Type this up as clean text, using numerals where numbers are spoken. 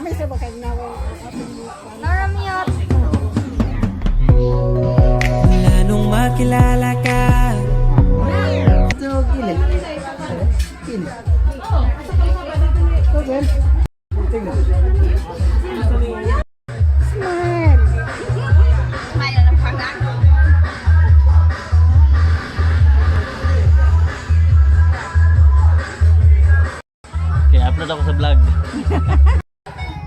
Kami sa bakay na. Nora mute. Mula nung makilala ka. Ito, gilid. Gilid. Okay. Smile. Smile ng pangako. Kaya upload ako sa vlog.